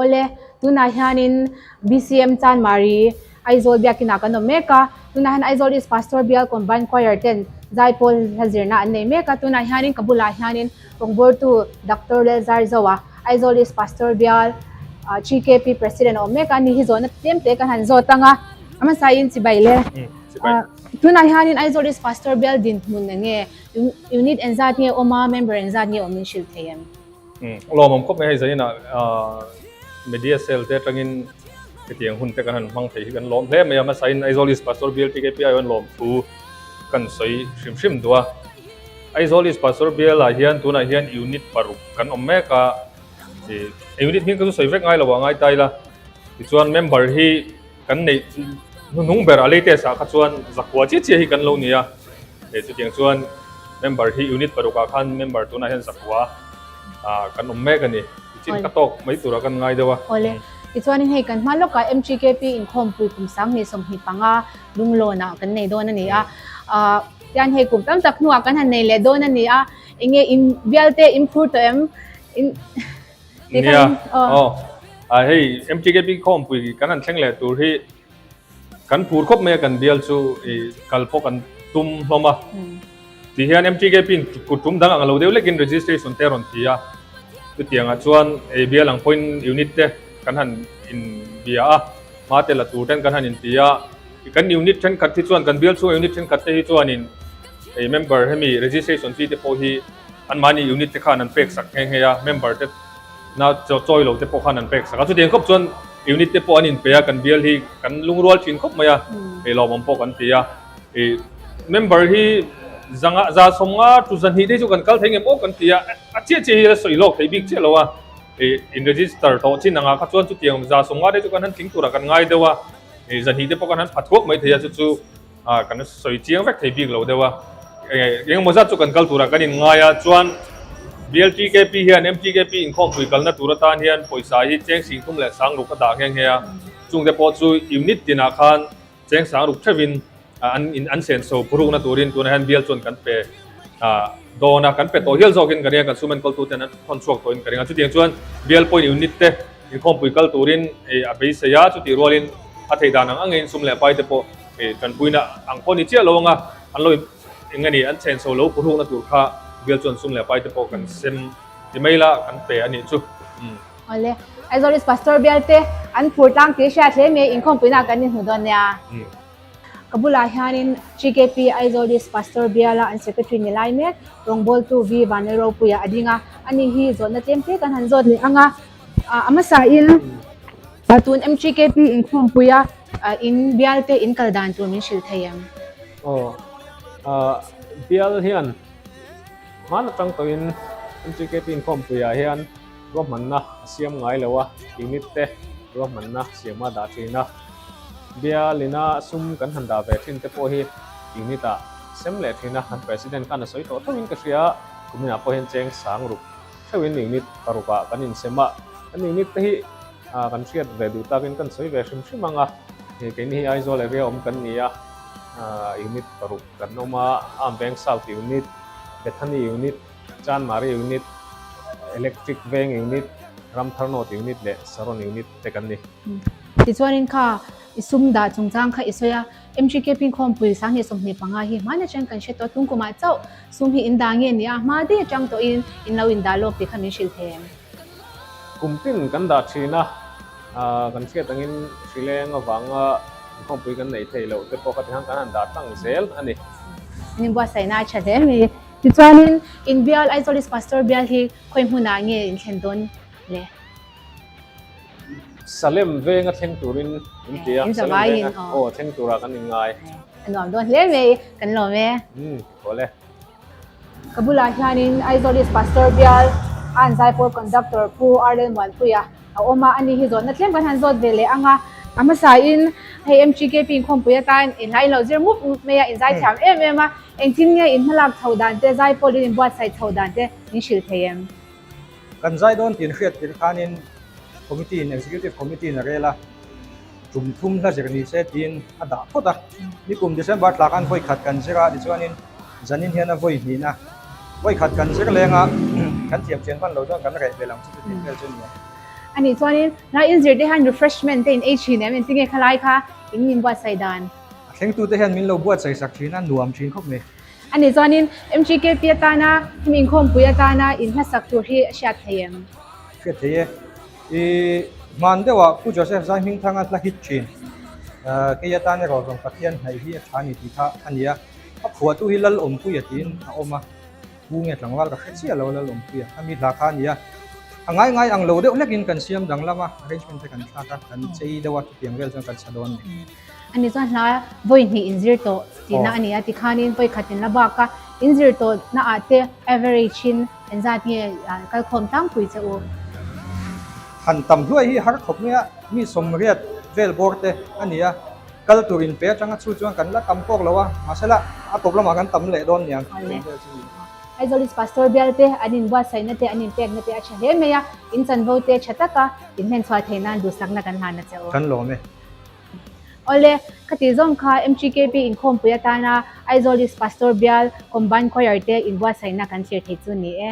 Awle, tunah hianin BCM Chanmari, Aizawl biakinah kan awm mek a. Tunah hian Aizawl East Pastor Bial Combined Choir ten zaipawl hla zirna an nei mek a. Tunah hianin ka bulah hianin rawngbawltu Doctor Lalzarzoa, Aizawl East Pastor Bial GKP President a awm mek a. Ani hi zawhna tlem te kan han zawt ang a. A hmasain chibai le. Tunah hianin Aizawl East Pastor Bial dinhmun enge unit engzat nge awm a, member engzat nge awm min hrilh thei em? Lawmawm khawp mai hei zainah media cell te atangin hetiang hun te kan han hmang thei hi kan lawm hle mai a, hmasain Aizawl East Pastor Bial TKPI an lawm thu kan sawi hrim hrim duh a. Aizawl East Pastor Bial ah hian tunah hian unit paruk kan awm mek a, unit hming ka chu sawi vek ngai lo ah ngai ta ila, tichuan member hi kan neih hnuhnung ber a latest ah kha chuan zakua chiah chiah hi kan lo ni a, eh chutiang chuan member hi unit paruk ah khan member tunah hian zakua ah kan awm mek a ni, tichin ka tawk mai turah kan ngai deuh a. Awle, tichuanin hei kan hma lawkah MGKP inkhawmpui kum 2025 lunglawn ah kan nei dawn a ni a, ah tian hei kum tam tak hnuah kan han nei leh dawn a ni a, enge in bialte in phur tawh em? In. Nia, aw. A hei MTKP khawmpui kan han thleng leh tur hi kan phur khawp mai a kan bial chu i kal pawh kan tum hlawm a. Ti hian MTKP in kut tum dang ang lo deuh lekin registration te a rawn ti a. Chutiangah chuan ei bial ang pawhin unit te kan han in bia a, hma te la tur ten kan han in ti a. Kan unit thenkhat hi chuan kan bial chhunga unit thenkhat te hi chuanin ei member hemi registration fee te pawh hi Anmahni unit te khan an pek sak nghe nghe a, member te na chawi lo te pawh khan an pek sak a. Chutiang khawp chuan unit te pawh an inpe a, kan bial hi kan lungrual thin khawp mai a, hei lawmawm pawh kan ti a. Ih member hi zanga za sawmnga tu zahnih te hi chu kan kal thei ngem aw kan ti a, a chiah chiah hi a sawi lawk thei bik chiah lo a. Ih in register tawh chin angah kha chuan chutiang za sawmnga te chu kan han tling turah kan ngai deuh a, ih zahnih te pawh kan han pha thuak mai thei a, chu chu Ah kan sawi chiang vek thei bik lo deuh a, engemaw zat chu kan kal turah kan inngai a, chuan BLTKP hian MTKP inkhawmpui kalna tur atan hian pawisa hi cheng singthum leh sangruk a dah nghe nghe a, chungte pawh chu unit tinah khan cheng sangruk theuhin an in an senso phurukna turin tunah hian bial chuan kan pe dawn a, kan pe tawh hial zawkin ka ring a, kan sum enkawltuten an thawn chhuak tawhin ka ring a, chutiang chuan bial pawhin unit te Inkhawmpui kal turin a beisei a, chutih rualin a theih dan ang angin sum leh pai te pawh tanpuina ang pawh ni chiah lo anga an lo eng nge ni an chhenchho lo phuhrukna tur kha bial chuan sum leh pai te pawh kan sem ti mai la kan pe a nih chu. Awle, Aizawl East Pastor bialte an phur tlang tih hriat hle mai, inkhawmpuina kan inhmu dawn nia. Ka bulah hianin GKP Aizawl East Pastor biala an Secretary ni lai mek rawngbawltu V Vanlalropuia a ding a, ani hi zawhna tlem te kan han zawt leh ang a, a hmasain tun MGKP inkhawmpuia in bial te in kal dan tur min hrilh thei em? Aw, bial hian hman atang tawhin MGKP inkhawmpuiah hian ruahmanna a siam ngai lo a, unit te ruahmanna siama dah thin a. Bialina sum kan han dah ve thin te pawh hi unit ah sem leh thin a, kan President khan a sawi tawh tho in ka hria a, kuminah pawh hian cheng sang ruk theuhin unit paruk ah kan insem a, kan unit te hi kan hriat ve duh takin kan sawi ve hrim hrim ang a, keini hi Aizawl area awm kan ni a, unit paruk kan awm a, Amveng South unit, Bethany unit, Chanmari unit, Electric Veng unit, Ramthar North unit leh Saron unit te kan ni. Tichuanin kha i sum dah chungchang kha i sawi a, MGKP khawmpui 2025 hi hmaan atang kan hre tawh, tun kumah chauh sum hi in dah nge ni a, hma daih atang tawhin in lo in dah lawk tih kha min hrilh thei em? Kum tin kan dah thin a, kan hriat angin hrileng avanga inkhawmpui kan neih theih loh te pawh kha tikhan kan han dah tlang zel a ni. An inbuatsaihna a tha hle mai. Tichuanin in bial Aizawl East Pastor bial hi khawi hmunah nge in thlen dawn le? Salem venga thleng turin in ti a, Salem venga aw thleng turah kan inngai. A nuam dawn hle mai, kan lawm e. Umm, haw le. Ka bulah hianin Aizawl East Pastor bial An Zaipawl Conductor Pu Arlel Muanpuia a awm a, ani hi zawhna tlem kan han zawt ve leh ang a. A hmasain hei MGKP inkhawmpui atan in hla in lo zir mup mup mai a, in zaithiam em em a, engtin nge in hmalak chho dan te, Zaipawl in inbuatsaih chho dan te min hrilh thei em? Kan zai dawn tih hriat tirh khanin committee in executive committee in a rel a, tum thum hla zir ni se tiin a dah phawt a. Nikum December thla khan vawi khat kan zir a, tichuanin zanin hian a vawi hnihna vawi khat kan zir leng a, kan thiam chian hman lo chuan kan reh ve lang chu chuti vel chu a ni a. A nih chuanin hla inzir te hian refreshment te in ei thin em? Engtinge khalai kha in min buatsaih dan? A thlengtute hian min lo buatsaih sak thin a, nuam thin khawp mai. A nih chuanin MGKP atana hemi inkhawmpui atana in hmasak tur hi a hriat thei em? Hriat thei e. I hman deuhah Pu Joseph Zaihmingthanga hla hit thin. Kei atan erawh zawng Pathian hnaih hi a tha ni tih kha a ni a. A phuahtu hi Lalawmpuia tiin a awm a. Pu nge tlangval ka hre chiah lo Lalawmpuia a mi hla kha a ni a. A ngai ngai ang lo deuh hlekin kan siam danglam a, arrangement te kan thlak a, kan chei deuh a, chutiang vel chuan kan chha dawn a ni. A ni chuan hla vawi hnih inzir tawh tihna a ni a, tikhanin vawi khat in la bak a, inzir tawh na ah te average in engzat nge kalkhawm tlangpui che u? Han tam hluai hi har khawp mai a, mi sawmriat vel bawr te a ni a, kal tur in pe atanga chu chuan kan la tam tawk lo a, mahsela a tawp lamah kan tam leh dawn niang. Aizawl East Pastor bial te an inbuatsaihna te an inpekna te a tha hle mai a, in chanvo te tha taka inhmenchhuah theih nan duhsakna kan hlan a che u. Kan lawm e. Awle, khati zawng kha MGKP inkhawmpui atana Aizawl East Pastor bial Combined Choir te inbuatsaihna kan thlir thei chu ni e.